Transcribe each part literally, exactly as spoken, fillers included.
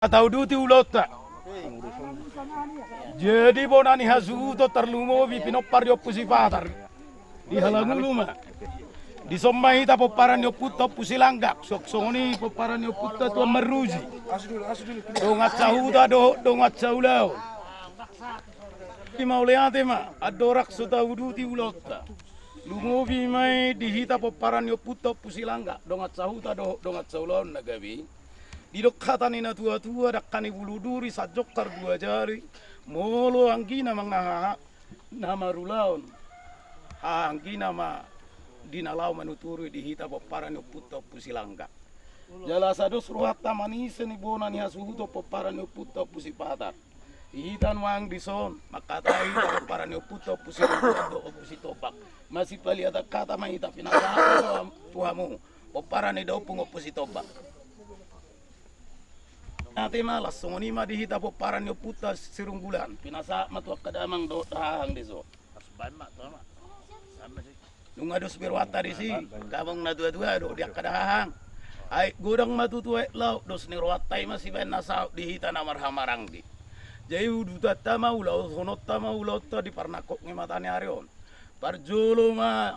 Tauduti ulaonta. Jadi bona ni hasuhuton tarlumobi pinompar ni Ompu Sipatar. Di Halangulu ma. Dison ma hita pomparan ni ompunta Ompu Silanggak, suang songon i pomparan ni ompunta Tuan Marruji. Dongan sahuta dohot dongan saulaon. Di mauliate ma, andorang so tauduti ulaonta. Lumobi ma i di hita pomparan ni ompunta Ompu Silanggak, dongan sahuta dohot dongan saulaon na gabe i. Didok hata ni natuatua, dangka ni bulu duri sanjongkar dua jari, molo anggina mangaha na marulaon, haha anggina ma di na laho manuturi di hita pomparan ni ompunta Ompu Silanggak. Jala asa dos rohanta manise ni bona ni hasuhuton pomparan ni ompunta Ompu Sipatar. Hita nuaeng dison mangkatai hita pomparan ni ompunta Ompu Sirumbulan dohot Ompu Sitombak. Masipaliatan hata ma hita pinasahat tu hamu pomparan ni daompung Ompu Sitombak. Ate ma las songon i ma di hita pomparan ni ompunta Sirumbulan. Pinasahat ma tu angka damang dohot hahang dison. Nunga dos be rohanta disi, angka amang natuatua dohot di angka dahahang. Aek godang ma tutu aek laut, dos ni rohanta i ma sibaen na saut di hita na marhahamaranggi. Jadi udutanta ma, ulahononta ma ulaonta di parnangkok ni mata ni ari on. Parjolo ma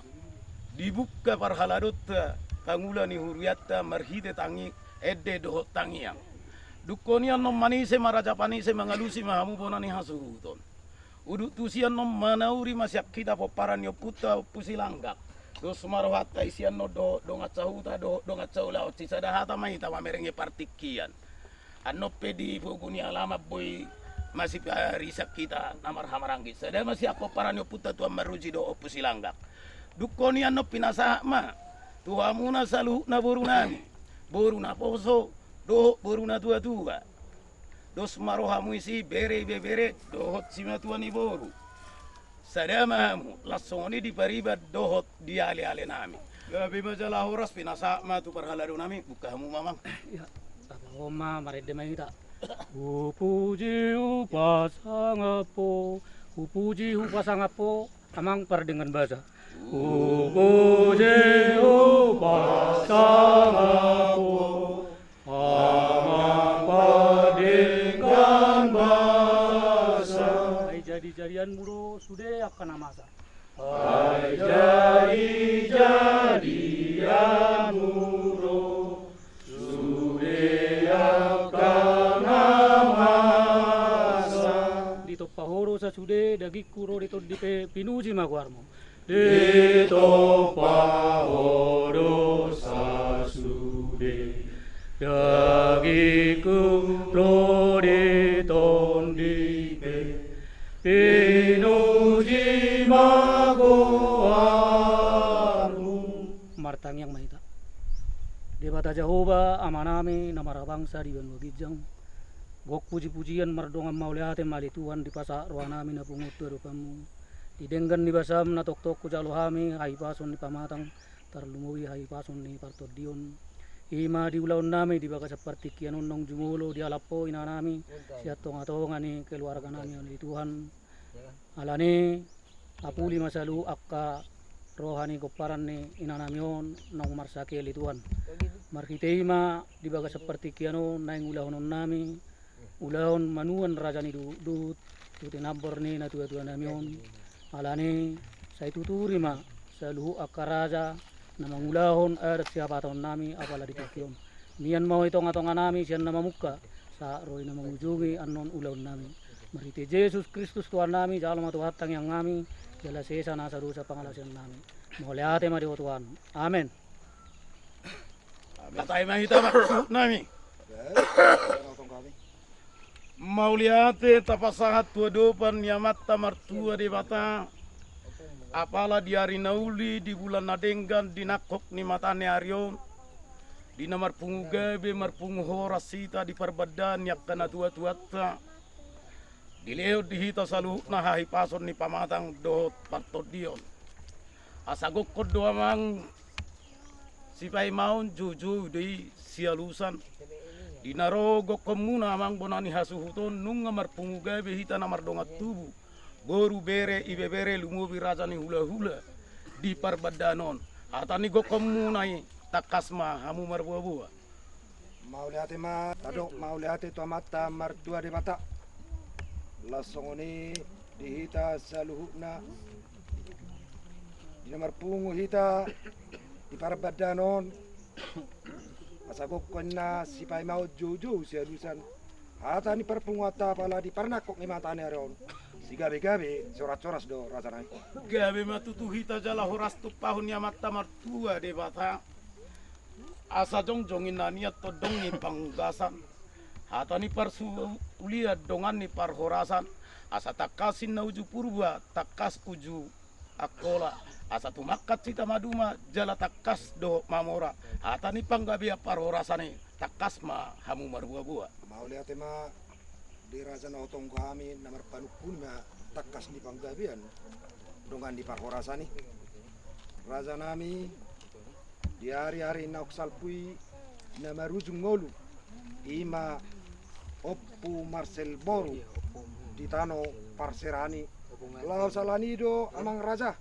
dibuka parhaladonta pangula ni hurianta marhite tangi, ende dohot tangiang. Dungkon i annon manise ma raja panise, mangalusi ma hamu bona ni hasuhuton. Udut tusi annon manauri ma sian hita pomparan ni ompunta Ompu Silanggak. Dos ma rohanta i sian annon dohot dongan sahuta dohot dongan saulaon, sisada hata ma hita mamerenge partingkian. Annon pe di pogu ni alaman boi masiparisan hita na marhahamaranggi. Sada ma sian pomparan ni ompunta Tuan Marruji dohot Ompu Silanggak. Dungkon i annon pinasahat ma tu hamuna saluhutna borunami, boru naposo dohot boru natuatua. Dos ma rohamu disi, bere, ibebere dohot simatua ni boru. Sada ma hamu, las songon i di pariban dohot di alealenami. Gabe ma jala horas, pinasahat ma tu parhaladonami, buka hamu ma amang. Ia, tapaho ma, marende ma hita. Hupuji hupasangap Ho, hupuji hupasangap Ho, Amang pardenggan basa. Hupuji hupasangap Ho, Amang pardenggan basa. Ai jadijadianmu do sude angka na masa. Ai jadijadianmu do sude angka na masa. Ditompa Ho do sasude dagingku ro di tondi pe, pinuji ma goarmu. Ditompa Ho do sasude dagingku ro di tondi pe, pinuji ma goarmu. Martangiang ma hita. Debata Jahowa, Amanami na marhabangsa di banua ginjang, gok pujipujian mardongan mauliate ma ale Tuhan dipasahat rohanami na pungu tu adopanmu. Di denggan ni basam na tongtong hujalo hami hahipason ni pamatang, tarlumobi hahipason ni partondion. I ma di ulaonnami di bagasan partingkian on naung jumolo dialap Ho inanami sian tongatonga ni keluarganami on ale Tuhan. Alani, apuli ma saluhut angka roha ni pomparan ni inanami on naung marsahit ale Tuhan. Marhite i ma di bagasan partingkian on naeng ulahononnami ulaon manuan raja ni duhutduhut tu tinambor ni natuatuanami on. Alani, sai tuturi ma saluhut angka raja na mangulahon adat sihabatahononnami apala di tingki on. Mian ma Ho i tongatonganami sian na mamungka sahat ro i na mangujungi annon ulaonnami. Marhite Jesus Kristus Tuhannami, jalo ma Tuhan tangiangnami, jala sesa nasa dosa pangalaosionannami. Mauliate ma di Ho Tuhan. Amen. Katai ma hita ma suhutnami. Mauliate tapasahat tu adopan ni Amanta Martua Debata, apala di ari na uli, di bulan na denggan, di nangkok ni mata ni ari on, di na marpungu gabe, marpungu horas hita di parbandaan ni angka natuatuanta, dilehon di hita saluhutna hahipason ni pamatang dohot partondion. Asa gokkon do amang sipaimaon, joujou do i sialusan. Di na ro gokhonmuna amang bona ni hasuhuton, nunga marpungu gabe hita na mardongan tubu, boru, bere, ibebere, lumobi raja ni hulahula di parbandaan on. Hata ni gokhonmuna i, tangkas ma hamu marboaboa. Mauliate ma, tadok mauliate tu Amanta Martua Debata. Laos songon i di hita saluhutna, di na marpungu hita di parbandanon, asa gokhon na sipaimaon, joujou sialusan hata ni parpunguanta apala di parnangkok ni mata ni ari on. Sigabegabe, sihoras-horas do, raja nami. Gabe ma tutu hita jala horas tumpahon ni Amanta Martua Debata. Asa jongjong inna nian tondong ni panggasan, hata ni parsulian dongan ni parhorasan. Asa tangkas inna uju Purba, tangkas uju Angkola. Asa tumangkat hita maduma jala tangkas dohot mamora. Hata ni panggabean parhorasan i, tangkas ma hamu marboaboa. Mauliate ma di raja na hutonggo hami na marpanungkun ma tangkas ni panggabean dongan ni parhorasan i. Raja nami, di ari-ari naung salpu i na marujung ngolu, i ma Ompu Marsel boru di tano parserahan i. Laos alani do amang raja,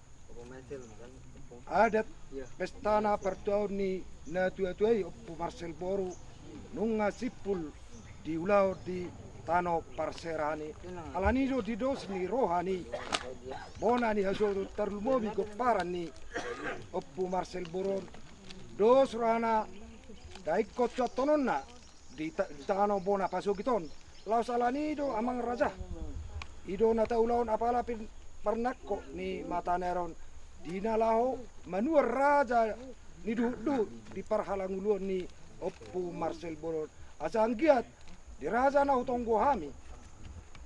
adat pestana partuaon ni natuatua i Ompu Marsel boru nunga simpul di ulaon di tano parserahan i. Alani do di dos ni roha ni bona ni hasuhuton tarlumobi gomparan ni Ompu Marsel boru on, dos rohana na ingkon cuanghononna di ta-, di tano bona pasogit on. Laos alani do amang raja, i do na taulahon apala pin-, parnangkok ni mata ni ari on, di na laho manuan raja ni duhutduhut di parhalanguluon ni Ompu Marsel boru on. Asa anggiat di raja na hutonggo hami,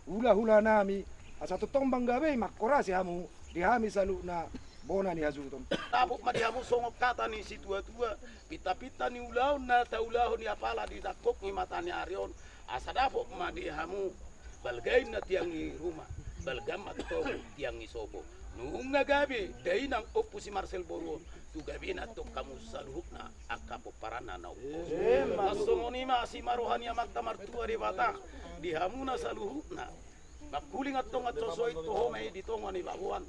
hulahula nami, asa tongtong manggabe mangkorasi hamu di hami saluhutna bona ni hasuhuton. Dapot ma di hamu songon hata ni situatua, pintapinta ni ulaon na taulahon ni apala di nangkok ni mata ni ari on, asa dapot ma di hamu balga inna tiang ni ruma, balga ma tong tiang ni sopo. Nunga gabe dainang Ompu si Marsel boru on, tu gabena tong hamu saluhutna angka pomparanna na umposo. Laos songon i ma asi ma roha ni Amanta Martua Debata di hamuna saluhutna. Mangkuling antong anso so intohon ma i di tonga ni baboan.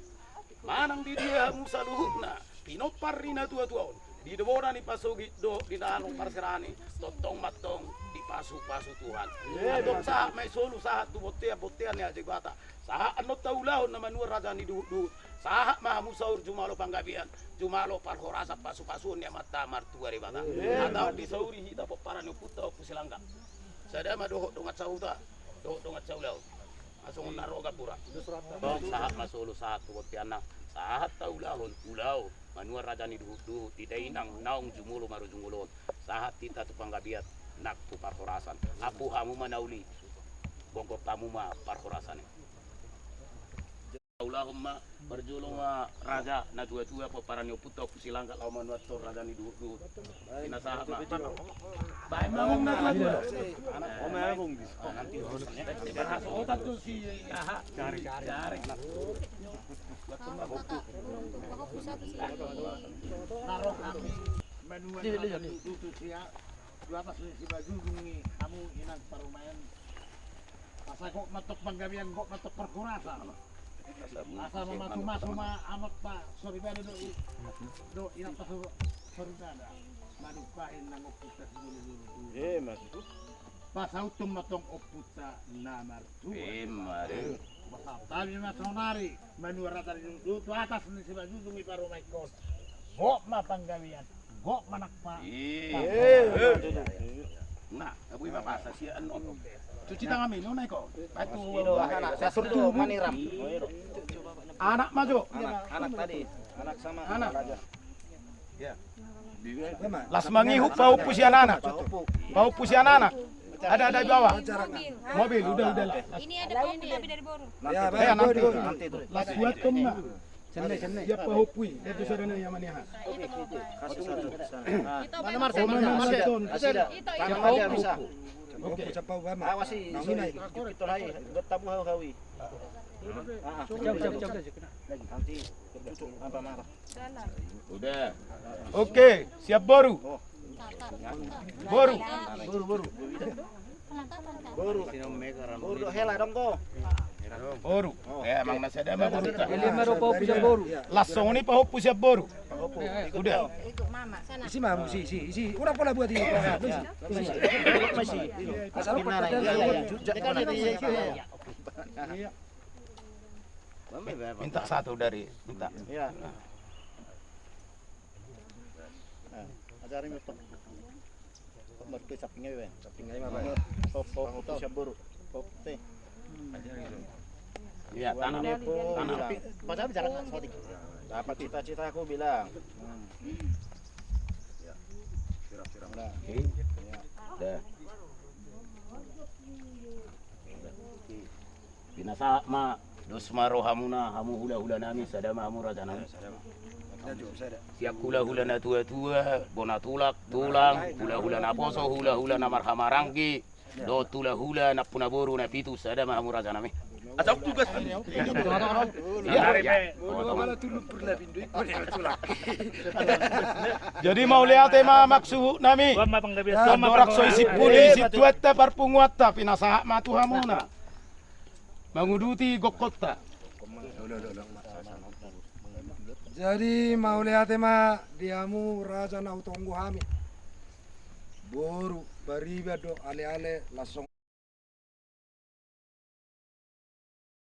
Manang di dia hamu saluhutna pinompar ni natuatua on, di bona ni pasogit dohot di tano parserahan i, tongtong ma antong dipasupasu Tuhan. Antong sahat ma i solu, sahat tu bontean, bontean ni Debata. Sahat annon taulahon na manuan raja ni duhutduhut. Sahat ma hamu saur jumolo panggabean, jumolo parhorasan, pasupasuon ni Amanta Martua Debata. Hata on disauri hita pomparan ni ompunta Ompu Silangga. Sada ma dohot dongan sahuta, dohot dongan saulaon. Asa songon na ro gambura. Sahat ma solu, sahat tu bonteanna, sahat taulahon ulaon manuan raja ni duhutduhut di dainang naung jumolo marujung ngolu on. Sahat hita tu panggabean nang tu parhorasan. Ampu hamu ma na uli, gonggom hamu ma parhorasan i. Taulahon ma, parjolo ma raja natuatua pomparan ni ompunta Ompu Silangga laho manuan raja ni duhutduhut. Pinasahat ma. Baen ma among natuatua. Anak. Om among di. Nanti urusannya. Hasohotan tu si aha. Jari. Jari. Manuan raja ni duhutduhut tu sia. Tu atas ni sibajujung ni hamu inang parumaen. Asa gok ma antong panggabean, gok ma antong parhorasan. Asa mamasumasu ma amanta soripada dohot i, dohot inanta soripada. Manungkahi nang ompunta sijolojolo tu. Eh, maksud. Pasauthon ma antong ompunta na martua. Eh, mari. Asa tabi ma saonari manuan raja ni duhutduhut tu atas ni sibajujung i parumaenkon. Gok ma panggabean. Gok ma nang pa. Iya. Nah, abu iba pasa sia annon. Cuci tangan mi, nona iko. Batu. Anak ma jo. Anak, anak tadi. Anak sama anak raja. Ya. Las mangihut pahompu sian anak. Pahompu sian anak. Ada, ada bawa. Mobil, udah, udah lah. Ini ada pahompu tapi dari Boru. Ya, nanti. Las buat kamu. Senne, senne. Siap pahompu i, itu saudara yang mana? Mana Marcel? Mana Marcel? Siap pahompu. Oke. Awas i, sorry. Kita hai, buat tamu hau-hau i. Nanti apa marah? Udah. Oke, siap Boru. Boru. Boru, Boru. Boru. Boru do hela dong ko. Boru. Eh, amang na sada ma Boru. Las songon i pahompu sian Boru. Udah. Isi ma, isi, isi, isi. Udah pola buat ini. Isi. Isi. Asal minta satu dari minta. Iya. Nah, ajarin, Bapak. Marke sampingnya, Bang. Sampingnya, Bang. Pop, pop, pop, siap, Buru. Pop, teh. Iya, tanam. Tanam. Baca bicara nggak, sotik. Dapat cita-citaku bilang. Hmm. Ya. Siram, siram. Udah. Oke. Iya. Dah. Pinasahat ma, dos ma rohamuna, hamu hulahula nami, sada ma hamu raja nami. Sian hulahula na tuatua, bona tulang, tulang, hulahula naposo, hulahula na marhahamaranggi, dohot hulahula nampuna boru na pitu, sada ma hamu raja nami. Asa tugas. Iya. Iya. Jadi mauliate ma amang suhut nami. Andorang so isi puli, isi tuanta, parpunguanta, pinasahat ma tu hamuna manguduti gokhonta. Jadi mauliate ma di hamu raja na hutonggo hami. Boru, pariban dohot aleale, laos songon